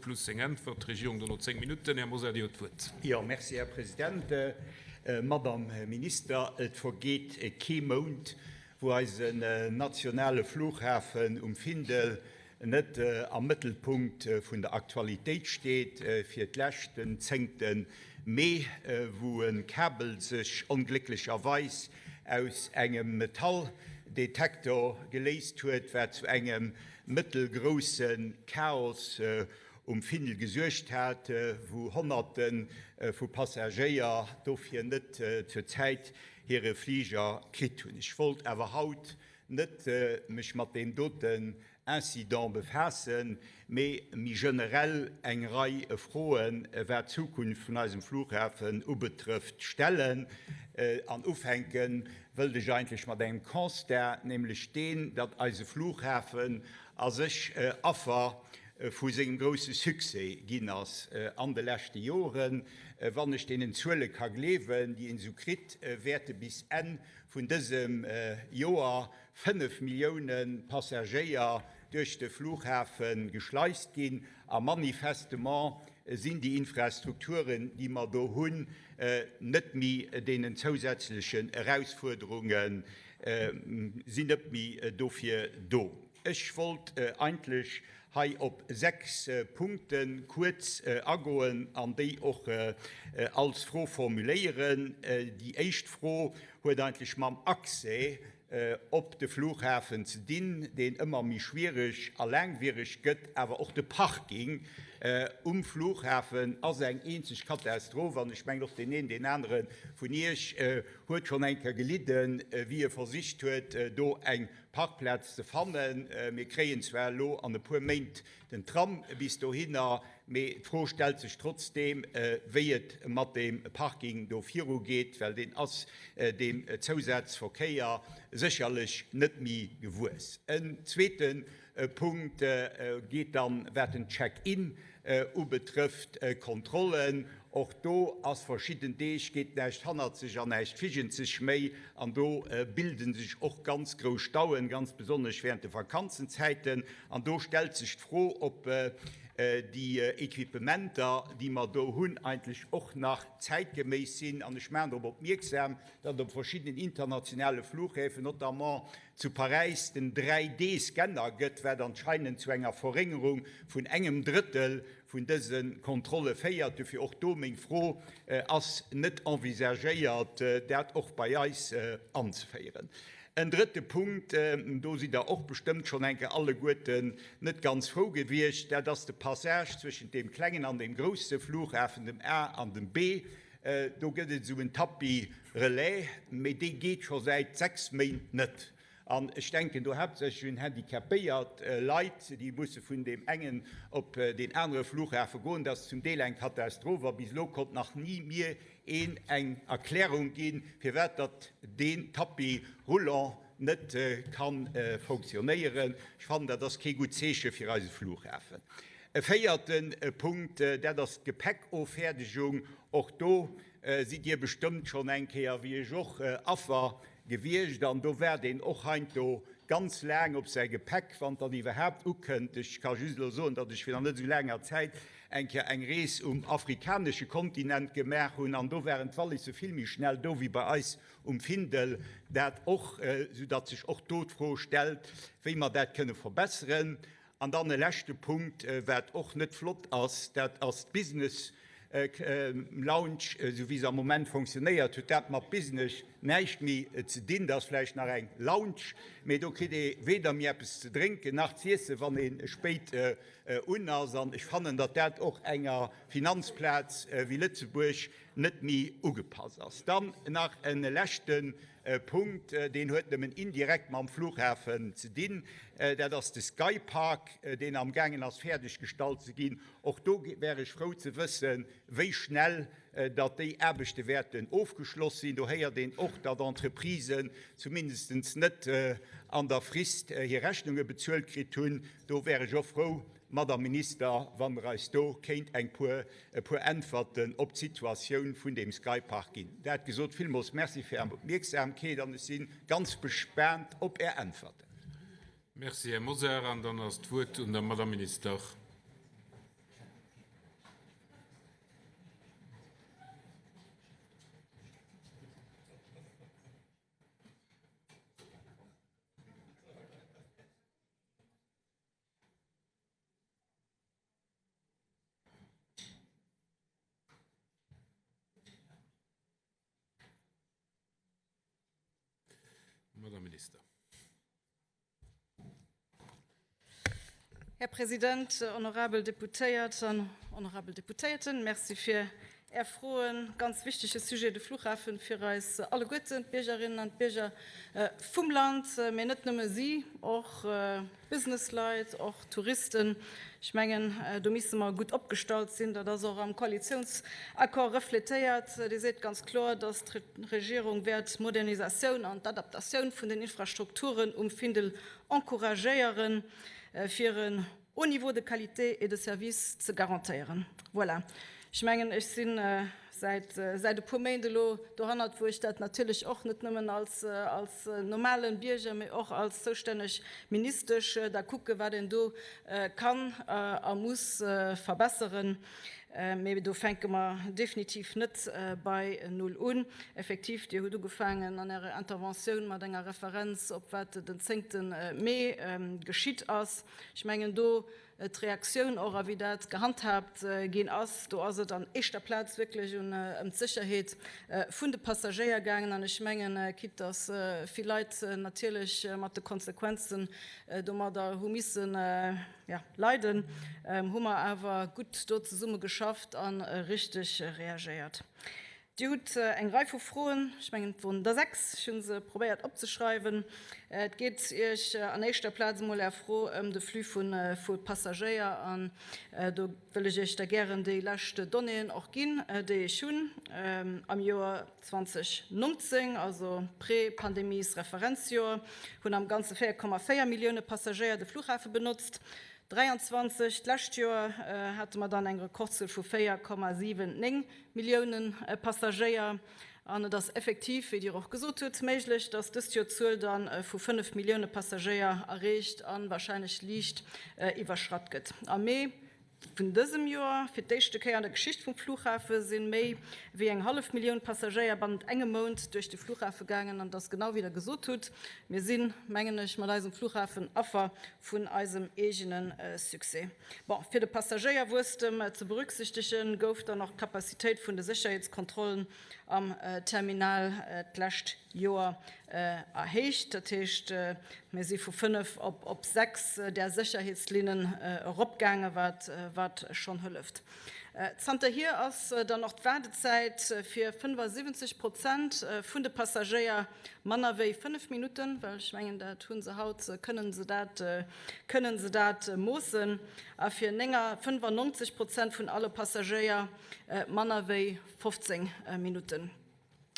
plus seng Äntwert. D'Regierung dono 10 Minutten. Här Mosar, Dir hutt d'Wuert. Jo, merci, Här President. Madame Minister, et vergeet kee Mount, wou eisen nationale Flughafen um Findel net am Mëttelpunkt vun der Aktualitéit steet. Fir d'lescht den zéngte Mee, wou e Kabel sech onglécklecherweis aus engem Metalldetektor geléist huet, wat zu engem mëttelgrousse Chaos um Findel gesuergt hat, wou Honnerte vu Passagéier dofir net zur Zäit hire Fliger kritt hunn. Ech wollt awer haut net mech mat deem doten Incident befaassen, mee méi generell eng Rei Froen, wat d'Zukunft vun eisem Flughafen ubetrëfft, stellen. An ufänke wëllt ech eigentlech mat engem Constat, nämlech deen, datt eise Flughafen a sech Affer vu sengem grousse Succès ginn ass an de leschte Joren. Wann ech deenen Zuele ka gleewen, déi een esou kritt, wäerte bis Enn vun dësem Joer 5 Millioune Passagéier duerch de Flughafe geschleist ginn a manifestement sinn déi Infrastrukturen, déi mer do hunn, net méi deenen zousätzlechen Erausfuerderunge sinn net méi dofir do. Ech wollt eigentlech hei op 6 Punkte kuerz agoen an déi och als Fro formuléieren. Déi éischt Fro huet eigentlech mam Accès op de Flughafen ze dinn, deen ëmmer méi schwiereg a laangwiereg gëtt. Awer och de Parking um Flughafen ass eng eenzeg Katastroph an ech mengen och deen een, deen anere vun Iech huet schonn eng Kéier gelidden, wéi e versicht huet, do eng Parkplaz ze fannen. Mir kréien zwar elo an e puer Méint den Tram bis dohinner, mee d'Fro stellt sech trotzdeem, wéi et mat deem Parking do virugeet, well deen ass deem Zousazverkéier sécherlech net méi gewuess. En zweete Punkt geet dann, wat den Check-in ubetrëfft, Kontrollen. Och do ass verschidden Deeg geet näischt hannerzeg an näischt virgenzeg méi an do bilde sech och ganz grouss Stauen, ganz besonnesch während de Vakanzenzäiten. An do stellt sech d'Fro, ob déi Equipementer, déi mer do hunn, eigentlech och nach zäitgeméiss sinn. An ech maachen drop opmierksam, datt op verschiddenen internationale Flughäfen, notamment zu Paräis, den 3D-Scanner gëtt, wat anscheinend zu enger Verréngerung vun engem Drëttel vun dëse Kontrolle féiert. Dofir och do meng Fro, Ass net envisagéiert, dat och bei eis anzeféieren? En drëtte Punkt, do sidd Der och bestëmmt schonn eng Kéier alleguerten net ganz frou gewiescht, dat ass de Passage zwëschent deem klengen an deem grousse Flughafen, dem A an dem B. Do gëtt et esou en Tapis relais, mee dee geet scho säit 6 Méint net. An ech denken do haaptsächlech un handicapéiert Leit, déi musse vun deem engen op deen anere Flughafe goen. Dat ass zum Deel eng Katastroph a bis elo konnt nach ni mir een eng Erklärung ginn, firwat datt deen Tapis roulant net ka fonctionnéieren. Ech fannen, dat ass kee gutt Zeeche fir eise Flughafen. E véierte Punkt, dat ass d'Gepäckoffäerdegung. Och do sidd Dir bestëmmt schonn eng Kéier, wéi ech och, Affer Gewiescht an do waart een och heindo ganz laang op säi Gepäck, wann dann iwwerhaapt ukënnt. Ech ka just elo soen, datt ech virun net esou laanger Zäit eng Kéier eng Rees um afrikanesche Kontinent gemaach hunn an do waren d'Wallisse vill méi schnell do wéi bei eis um Findel. Dat och, soudatt sech och do d'Fro stellt, wéi mer dat kënne verbesseren. An dann e leschte Punkt, wat och net flott ass, dat ass d'Business Lounge, esou wéi se am Moment fonctionnéiert, huet dat mat Business näischt méi ze dinn. Dat ass vläicht nach eng Lounge, mee do kritt ee weder méi eppes ze drénken nach z'iessen, wann ee spéit un ass. An ech fannen, datt dat och enger Finanzplaz wéi Lëtzebuerg net méi ugepasst ass. Dann nach e leschte Punkt, deen huet nëmmen indirekt mam Flughafen ze dinn, dat ass de Skypark, deen amgaangen ass fäerdeg gestallt ze ginn. Och do wär ech frou ze wëssen, wéi schnell datt déi Aarbechte wäerten ofgeschloss sinn. Do héiert een och, datt Entreprisen zumindest net an der Frist hir Rechnunge bezuelt kritt hunn. Do wär ech och frou, Madame Minister, wann Der eis do kéint eng puer, e puer Äntwerten op d'Situatioun vun deem Skypark ginn. Dat gesot, villmools Merci fir Är Opmierksamkeet an ech si ganz gespaant op Är Äntwerten. Merci, Här Mosar. An dann ass d'Wuert un der Madame Minister. Minister. Här President, honorabel Deputéiert an honorabel Deputéierten, Merci fir Är Froen. Ganz wichtege Sujet, de Flughafen, fir eis alleguerten, d'Biergerinnen an d'Bierger vum Land, mä net nëmme si, och Businessleit, och Touristen. Ech mengen, do misse mer gutt opgestallt sinn. Dat ass och am Koalitionsaccord refletéiert. Dee seet ganz kloer, dass d'Regierung wäert d'Modernisatioun an d'Adaptatioun vun den Infrastrukturen um Findel encouragéieren, fir en haut niveau de qualité et de service ze garantéieren. Voilà. Ech mengen, ech si säit säit e puer Méint elo dohannert, wou ech dat natierlech och net nëmmen als als normale Bierger, mee och als zoustänneg Ministesch da kucke wat een do kann a muss verbesseren. Mee do fänke mer definitiv net bei Null un. Effektiv, Dir hutt ugefaangen an Ärer Interventioun mat enger Referenz op wat den zéngte Mee geschitt ass. Ech mengen do d'Reaktioun och a wéi dat gehandhaabt ginn ass, do ass et an éischter Plaz wierklech un ëm d'Sécherheet vun de Passagéier gaangen. An ech mengen, quitte dass vill Leit natierlech mat de Konsequenzen domadder hu missen, jo, leiden, hu mer awer gutt do zesumme geschafft a richteg reagéiert. Dir hutt eng Rei vu Froen, ech mengen et woren der 6, ech hu se probéiert opzeschreiwen. Et geet Iech an éischter Plaz emol Är Fro ëm de Flux vu Passagéier an do wëll ech Iech da gären déi lescht Donnéeën och ginn, déi ech hunn. Am Joer 2019, also Pré-Pandemies-Referenzjoer, hunn am Ganze 4,4 Millioune Passagéier de Flughafe benotzt. 23, d'lescht Joer hate mer dann eng Rekordzuel vu 4,79 Millioune Passagéier. An et ass effektiv, wéi Dir och gesot hutt, méiglech, datt dëst Joer d'Zuel da vu 5 Millioune Passagéier erreecht a warscheinlech liicht iwwerschratt gëtt. Am Mee vun dësem Joer, fir d'éischte Kéier an der Geschicht vum Flughafe, si méi wéi eng hallef Millioun Passagéier bannent engem Mount duerch de Flughafe gaangen. An et ass genau wéi Der gesot hutt, Mir sinn, mengen ech, mat eisem Flughafen Affer vun eisem eegene Succès. Bon, fir de Passagéierwuesstem ze berücksichtegen, gouf dann och d'Capacitéit vun de Sécherheetskontrollen am Terminal d'lescht Joer erhéicht. Dat heescht, mir si vu 5 op 6 där Sécherheetslinnen eropgaangen, wat schonn hëlleft. Zanterhier ass dann och d'Waardezäit fir 75 Prozent vun de Passagéier manner wéi 5 Minutten, well ech mengen, dat hu se haut, kënnen se dat, kënnen se dat moossen, a fir 95 Prozent vun alle Passagéier manner wéi 15 Minutten.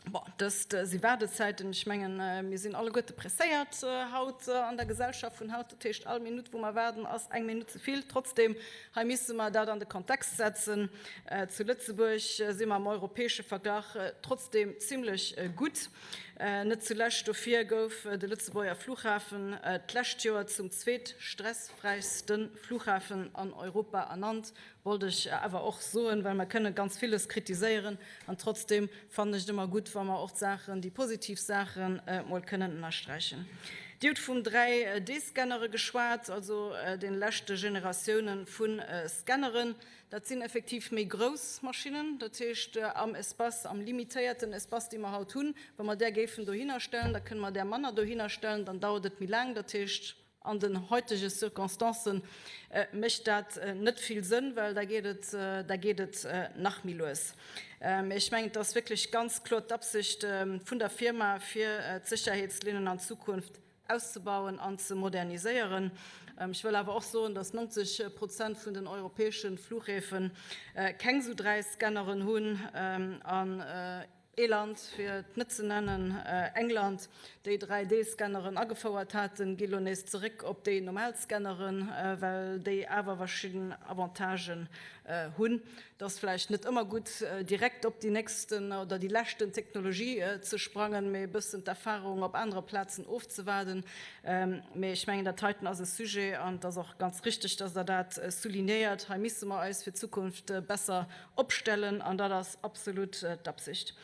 Bon, dëst si Waardezäiten. Ech mengen, mir sinn alleguerte presséiert haut an der Gesellschaft vun haut. Dat heescht, all Minutt, wou mer waarden, ass eng Minutt ze vill. Trotzdem, hei misse mer dat an de Kontext setzen. Zu Lëtzebuerg si mer am europäesche Verglach trotzdem zimlech gutt. Net zulescht dofir gouf de Lëtzebuerger Flughafen d'lescht Joer zum zweetstressfräiste Flughafen an Europa ernannt. Wollt ech awer och soen, well mer kënne ganz villes kritiséieren an trotzdem fannen ech et ëmmer gutt, wa mer och d'Saachen, déi positiv Saachen mol kënnen ënnersträichen. Dir hutt vum 3D-Scannere geschwat, also de leschte Generatioune vu Scanneren. Dat sinn effektiv méi grouss Maschinnen, dat heescht am Espace, am limitéierten Espace, dee mer haut hunn, wa mer där géifen dohinner stellen, da kënne mer där manner dohinner stellen, dann dauert et méi laang. Dat heescht, An den heutege Circonstancen mécht dat net vill Sënn, well da geet et, da geet et nach méi lues. Mee ech mengen, et ass wierklech ganz kloer d'Absicht vun der Firma, fir d'Sécherheetslinnen an Zukunft auszebauen an ze moderniséieren. Ech wëll awer och soen, dass 90 Prozent vun den europäesche Flughäfe keng esou 3 Scanneren hunn an, Ee Land, fir et net ze nennen, England, déi 3D-Scanneren agefouert haten, gi lo nees zeréck op déi normal Scanneren, well déi awer verschidden Avantagen hunn. Et ass vläicht net ëmmer gutt, direkt op déi nächsten oder déi leschten Technologie ze sprangen, mee e bëssen d'Erfahrung op anere Plazen ofzewaarden. Mee ech mengen, dat heiten ass e Sujet, an et ass och ganz richtig, dass Der dat soulignéiert, hei misse mer eis fir d'Zukunft besser Opstellen, an dat ass absolut d'Absicht.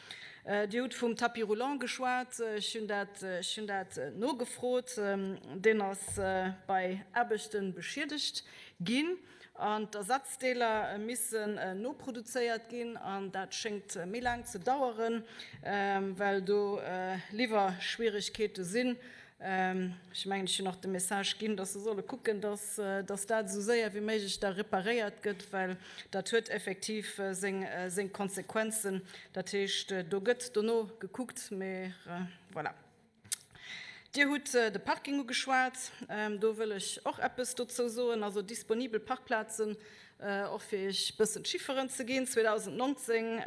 Dir hutt vum Tapis roulant geschwat. Ech hunn dat, ech hunn dat nogefrot. Deen ass bei Aarbechte beschiedegt ginn an d'Ersatzdeeler missen noproduzéiert ginn an dat schéngt méi laang ze daueren, well do Liwwerschwierigkeete sinn. Ech mengen, ech hunn och de Message ginn, dass se solle kucken, dass, dass dat esou séier wéi méiglech da reparéiert gëtt, well dat huet effektiv seng, seng Konsequenzen. Dat heescht, do gëtt dono gekuckt, mee voilà. Dir hutt de Parking ugeschwat. Do wëll ech och eppes dozou soen. Also disponibel Parkplazen Och fir Iech e bëssen d'Chifferen ze ginn, 2019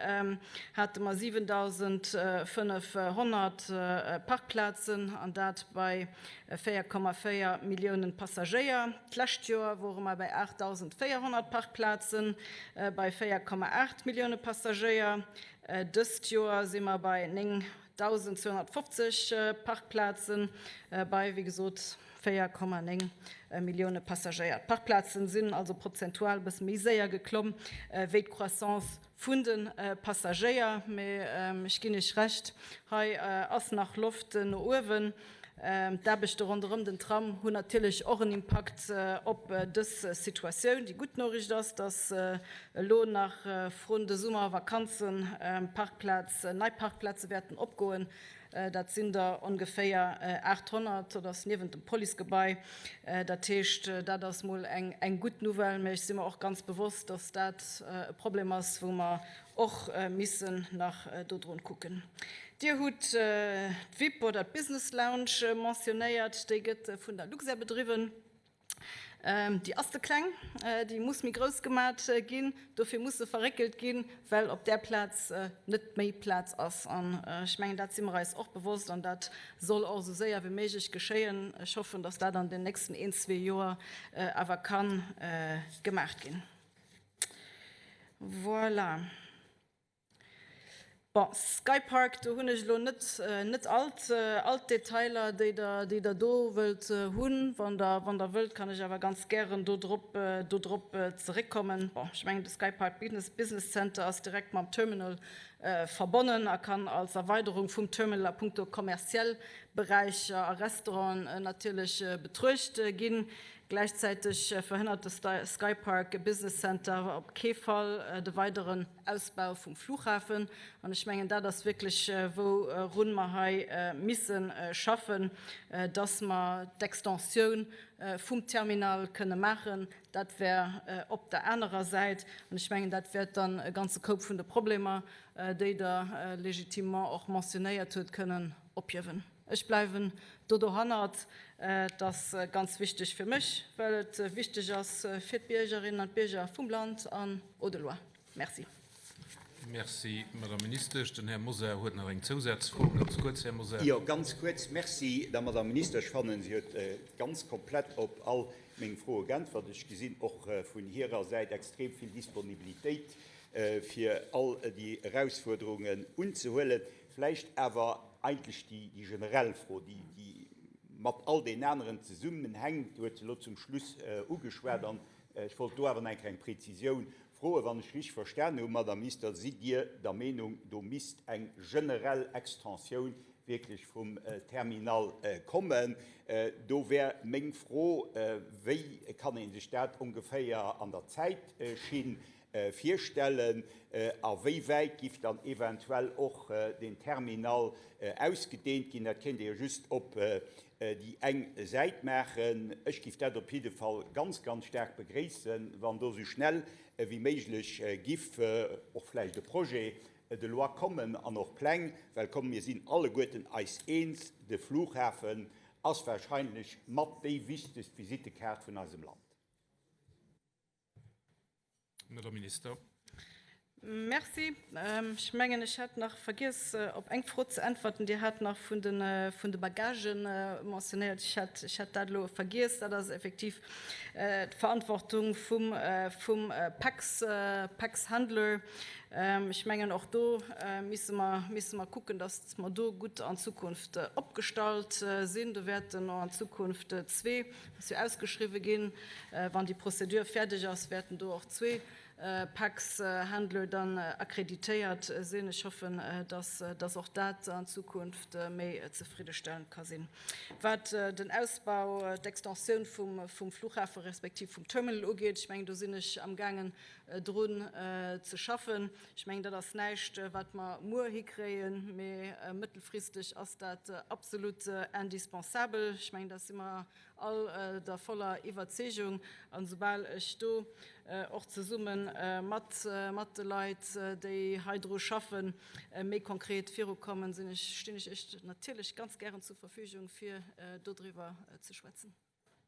hate mer 7.500 Parkplazen, an dat bei 4,4 Milliounen Passagéier. D'lescht Joer wore mer bei 8.400 Parkplazen bei 4,8 Millioune Passagéier. Dëst Joer si mer bei 9.250 Parkplazen bei, wéi gesot, 4,9 Millioune Passagéier. D'Parkplazen sinn also prozentual e bësse méi séier geklomm wéi d'Croissance vun de Passagéier. Mee ech ginn Iech Recht, hei ass nach Loft no uewen. D'Aarbechte ronderëm den Tram hunn natierlech och en Impakt op dës Situatioun. Déi gutt Noriicht ass, datt elo nach vrun de Summervakanzen Parkplaz, nei Parkplaze wäerten opgoen. Dat sinn der ongeféier 800, dat ass niewent dem Policegebai. Dat heescht, dat ass mol eng gutt Nouvelle. Mä ech si mer och ganz bewosst, dass dat e Problem ass, wou mer och missen nach dodrun kucken. Dir hutt d'VIP oder d'Business Lounge mentionnéiert. Déi gëtt vun der Luxair bedriwwen. Déi ass ze kleng, déi muss méi grouss gemat ginn. Dofir muss se verréckelt ginn, well op där Plaz net méi Plaz ass. An ech mengen, dat si mer eis och bewosst an dat soll och esou séier wéi méiglech geschéien. Ech hoffen, datt dat an den nächsten een, zwee Joer awer ka gemaach ginn. Voilà. Bon, Skypark, do hunn ech elo net, net all, all d'Detailer, déi Der, déi Der do wëllt hunn. Wann Der, wann Der wëllt, kann ech awer ganz gären do drop, do drop zeréckkommen. Bon, ech mengen, de Skypark Business, Business Center ass direkt mam Terminal verbonnen a kann als Erweiderung vum Terminal a puncto kommerziell Beräicher a Restauranten natierlech betruecht ginn. Gläichzäiteg verhënnert de Skypark Business Center op kee Fall de weideren Ausbau vum Flughafen. An ech mengen, dat ass wierklech, wourun mer hei misse schaffen, dass mer d'Extensioun vum Terminal kënne maachen. Dat wär op der anerer Säit. An ech mengen, dat wäert dann e ganze Koup vun de Problemer, déi Der légitimement och mentionnéiert hutt, kënnen ophiewen. Ech bleiwen do dohannert. Et ass ganz wichteg fir mech, well et wichteg ass fir d'Biergerinnen an d'Bierger vum Land an au-delà. Merci. Merci, Madame Ministesch. Den Här Mosar huet nach eng Zousazfro. Ganz kuerz, Här Mosar. Jo, ganz kuerz. Merci der Madame Minister. Ech fannen, si huet ganz komplett op all meng Froe geäntwert. Ech gesinn och vun hirer Säit extrem vill Disponibilitéit, fir all déi Erausfuerderungen unzehuelen. Vläicht awer eigentlech déi generell Fro, déi mat all deenen aneren zesummenhänkt, huet se elo zum Schluss ugeschwat. An ech wollt do awer nach eng kleng Präzisioun froen. Wann ech richteg verstanen hu, Madame Minister, sidd Dir der Meenung, do misst eng generell Extensioun wierklech vum Terminal kommen? Do wär meng Fro, Wéi kann ee sech dat ongeféier an der Zäitschinn virstellen a wéi wäit giff dann eventuell och den Terminal ausgedehnt ginn? Dat kéint ee jo just op déi eng Säit maachen. Ech giff dat op jidde Fall ganz, ganz staark begréissen, wann do esou schnell wéi méiglech giff och vläicht e Projet de loi kommen an och Pläng, well komm, mir sinn alleguerten eis eens, de Flughafen ass wahrscheinlech mat déi wichtegst Visittekaart vun eisem Land. Madame Minister. Merci. Ech mengen, ech hat nach vergiess, op eng Fro ze äntwerten. Dir hat nach vun de, vun de Bagagen mentionnéiert. Ech hat, ech hat dat elo vergiess. Dat ass effektiv d'Verantwortung vum, vum Pax, Pax-Handler. Ech mengen, och do misse mer, misse mer kucken, dass mer do gutt an Zukunft opgestallt sinn. Do wäerten och an Zukunft zwee, ass jo ausgeschriwwe ginn, wann déi Procédure fäerdeg ass, wäerten do och zwee. Pax-Handler dann akkreditéiert sinn. Ech hoffen, dass dass och dat an Zukunft méi zefriddestellend ka sinn. Wat den Ausbau, d'Extensioun vum vum Flughafen respektiv vum Terminal ugeet, ech mengen, do sinn ech amgaangen drun ze schaffen. Ech mengen, dat ass näischt, wat mer muer hikréien, mee mëttelfristeg ass dat absolut indispensabel. Ech mengen, dat si mer all der voller Iwwerzeegung. An esoubal ech do och zesumme mat mat de Leit, déi hei dru schaffen, méi konkret virukommen, sinn ech, stinn ech Iech natierlech ganz gären zur Verfügung, fir dodriwwer ze schwätzen.